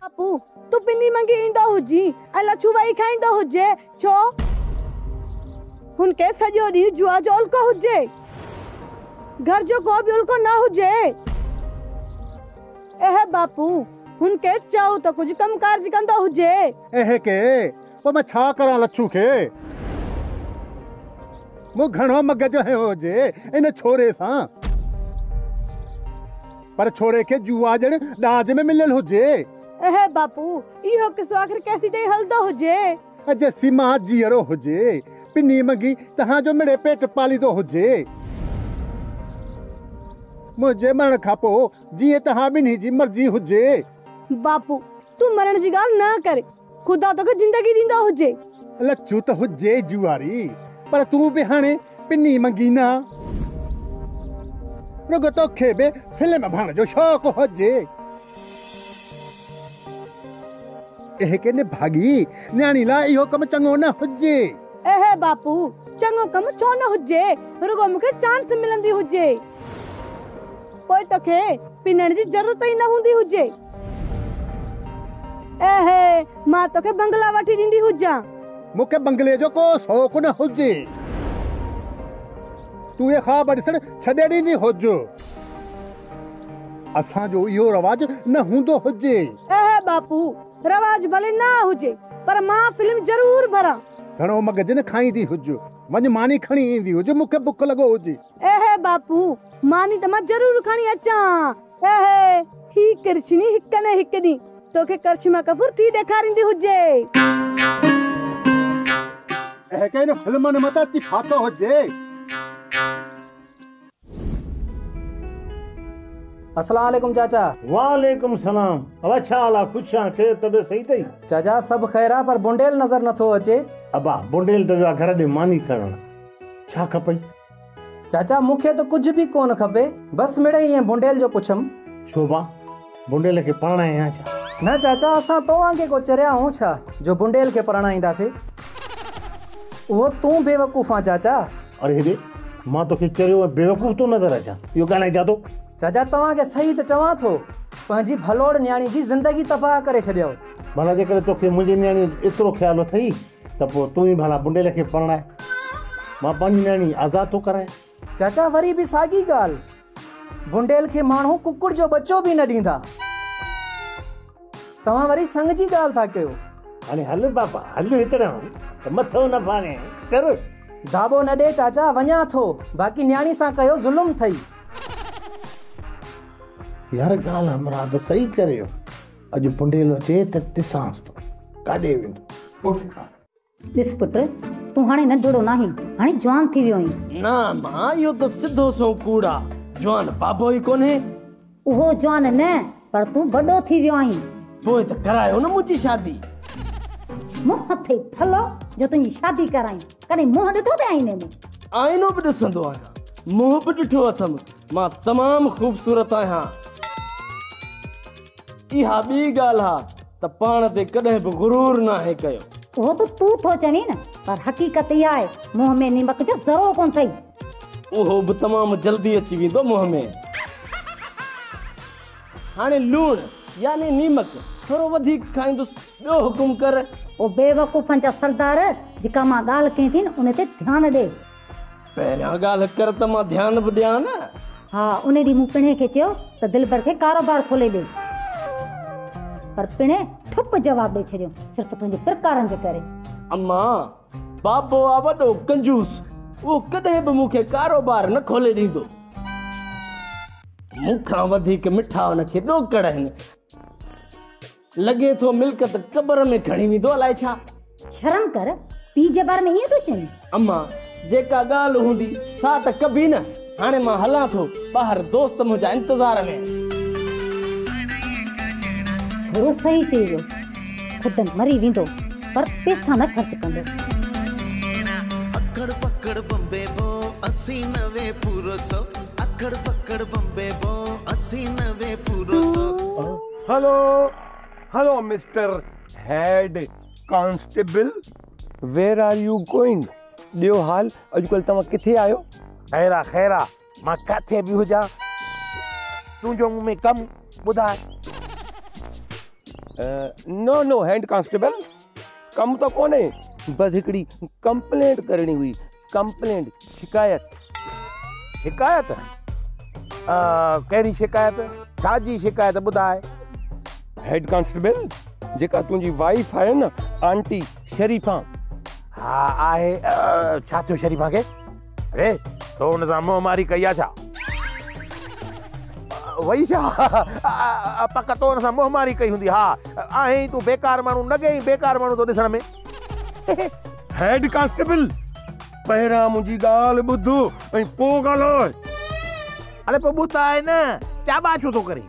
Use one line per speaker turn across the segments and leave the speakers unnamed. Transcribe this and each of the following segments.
बापू, तूं पिनी मंगी ईंदो हुजी ऐं लछू वही खाईंदो हुजे, छो? हुनखे सॼो ॾींहुं जुआ जो उल्को हुजे, घर जो को बि उल्को न हुजे। एहे बापू, हुनखे चओ त कुझु कमु कारज कंदो हुजे।
एहे के पोइ मां छा करां लछू खे? मूं घणो मगज हयो हुजे इन छोरे सां, पर छोरे खे जुआ ॼण ॾाज में मिलियल हुजे।
एहे बापू, इहो किसो आख़िर केसी ताईं हलंदो हुजे?
जेसीं मां जीअरो हुजे, पिनी मंगी तव्हांजो मिड़े पेट पालींदो हुजे। मुंहिंजे मरण खां पोइ जीअं तव्हां ॿिन्ही जी मर्ज़ी हुजे।
बापू, तूं मरण जी ॻाल्हि न करे, ख़ुदा तोखे ज़िंदगी ॾींदो हुजे।
लचू त हुजे जुआरी, पर तूं बि हाणे पिनी मंगी न, रुगो तोखे बि फिल्म भरण जो शौक़ु हुजे। एहे के निभागी न्याणी लाइ इहो कमु चङो न हुजे।
एहे बापू, चङो कमु छो न हुजे, रुगो मूंखे चांस मिलंदी हुजे, पोइ तोखे पिनण जी ज़रूरत ई न हूंदी हुजे। एहे, मां तोखे बंगला वठी ॾींदी हुजां।
मूंखे बंगले जो को शौक़ु न हुजे, तूं इहे ख़्वाब ॾिसण छॾे ॾींदी हुज। असांजो इहो रवाज न हूंदो हुजे।
एहे बापू, रवाज भले न हुजे, पर मां फिल्म ज़रूर भरां।
घणो मगज न खाईंदी हुज, वञ मानी खणी ईंदी हुज, मूंखे बुक लॻो हुजे।
एहे बापू, मानी त मां ज़रूर खणी अचां। एहे, ही करछनी हिक न हिक ॾींहुं तोखे करछमा कफुर थी ॾेखारींदी हुजे।
एहे के इन फिल्मनि मां त अची फाथो हुजे।
अस्सलाम वालेकुम चाचा।
वालेकुम सलाम। अबा छा हाल आहे? ख़ुशि आहियां, ख़ैर तबियत सही अथई?
चाचा सभु ख़ैर आहे, पर बुंडेल नज़र नथो अचे।
अबा बुंडेल त वियो आहे घर ॾे मानी करण। छा खपई?
चाचा मूंखे त कुझु बि कोन खपे, बसि मिड़े ईअं बुंडेल जो पुछम।
छो बा, बुंडेल खे परणायां छा?
न चाचा, असां तो वांगे को चरिया आहियूं छा जो बुंडेल खे परणाईंदासीं? उहो तूं बेवकूफ़ आहीं चाचा।
अरे हेॾे, मां तोखे चरियो ऐं बेवकूफ़ थो नज़र अचां, इहो ॻाल्हाए छा थो?
चाचा तव्हांखे सही त चवां थो, पंहिंजी भलोड़ नियाणी जी ज़िंदगी तबाह करे छॾियव।
भला जेकॾहिं तोखे मुंहिंजी नियाणी जो एतिरो ख़्यालु अथई त पोइ तूं ई भला बुंडेल खे परणाए, मां पंहिंजी नियाणी आज़ादु थो कराए।
चाचा वरी बि साॻी ॻाल्हि, बुंडेल खे माण्हू कुकुड़ जो बचो बि न ॾींदा। तव्हां वरी संग जी ॻाल्हि था कयो।
हाणे हल बाबा, हल हितड़ियां त मथो न फाड़े, टर
दाबो न ॾे चाचा, वञा थो, बाक़ी नियाणी सां कयो ज़ुल्म थई।
यार ॻाल्हि हमरा त सही करे, अॼु बुंडेल अचे त ॾिसांसि थो काॾे वेंदो।
ॾिस पुट, तूं हाणे नंढड़ो नाहीं, हाणे जवान थी वियो आहीं।
न मां, इहो त सिधो सो कूड़ आहे, जवान बाबो ई कोन्हे।
उहो जवान न, पर तूं वॾो थी वियो आहीं।
पोइ त करायो न मुंहिंजी शादी।
मुंहुं अथई फलो जो तुंहिंजी शादी कराई, कॾहिं मुंहुं ॾिठो अथई आईने में?
आईनो बि ॾिसंदो आहियां, मुंहुं बि ॾिठो अथमि, मां तमामु ख़ूबसूरत आहियां। इहा ॿी ॻाल्हि आहे त पाण ते कॾहिं बि गुरूर नाहे कयो।
उहो त तूं थो चवीं न, पर हक़ीक़त इहा आहे मुंहुं में निमक जो ज़रो कोन अथई।
उहो बि तमामु जल्दी अची वेंदो मुंहुं में। हाणे लूणु यानी नीमक थोरो वधीक खाईंदुसि, ॿियो हुकुम कर।
ओ बेवकूफ़नि जा सरदार, जेका मां ॻाल्हि कयां थी न उन ते ध्यानु ॾे।
पहिरियां ॻाल्हि कर त मां ध्यानु बि ॾियां न।
हा, उन ॾींहुं मूं पिणे खे चयो त दिलबर खे कारोबार खोले ॾे, पर पिणे ठुप जवाबु ॾेई छॾियो, सिर्फ़ु तुंहिंजे प्रकारनि जे करे।
अम्मा, बाबो आहे वॾो कंजूस, उहो कॾहिं बि मूंखे कारोबार न खोले ॾींदो। मूंखां वधीक मिठा हुनखे ॾोकड़ आहिनि, लॻे थो मिल्कत क़बर में खणी वेंदो अलाए छा।
शर्म कर, पीउ जे बारे में ईअं थो चवीं?
अम्मा, जेका ॻाल्हि हूंदी सा त कबी न। हाणे मां हलां थो ॿाहिरि, दोस्त मुंहिंजा इंतज़ार में।
छोरो सही चई वियो, ख़ुदि मरी वेंदो पर पैसा न ख़र्च कंदो।
अकड़ पकड़ बम्बे बो 80 90 पूरो 100, अकड़ पकड़ बम्बे बो 80 90 पूरो 100।
Hello hello mister head constable, where are you going?
ॾियो हाल, अॼुकल्ह तव्हां किथे आहियो?
ख़ैर आहे, ख़ैर आहे, मां किथे बि हुजां, तुंहिंजो मूं में कमु ॿुधाए।
नो नो हेड कांस्टेबल, कमु त कोन्हे, बसि हिकिड़ी कंप्लेंट करणी हुई। कंप्लेंट, शिकायत।
शिकायत? कहिड़ी शिकायत? छाजी शिकायत ॿुधाए।
हेड कांस्टेबल, जेका तुंहिंजी वाइफ आहे न, आंटी शरीफा।
हा आहे। छा थियो शरीफा खे? अरे तो हुन सां मुंहुं मारी कई आहे छा? वई छा? पक तो हुन सां मुंहुं मारी कई हूंदी। हा आहे तूं बेकार माण्हू, लॻे ई बेकार माण्हू थो ॾिसण में।
हेड कांस्टेबल, पहिरां मुंहिंजी ॻाल्हि ॿुध ऐं पोइ ॻाल्हाए।
अरे पोइ ॿुधाए न, चाबा छो थो करे?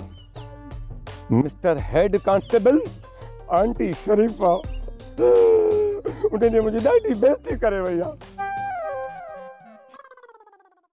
Mister head constable, aunty Sharifa उन ॾींहुं मुंहिंजी ॾाढी बेइज़ती करे वई आहे।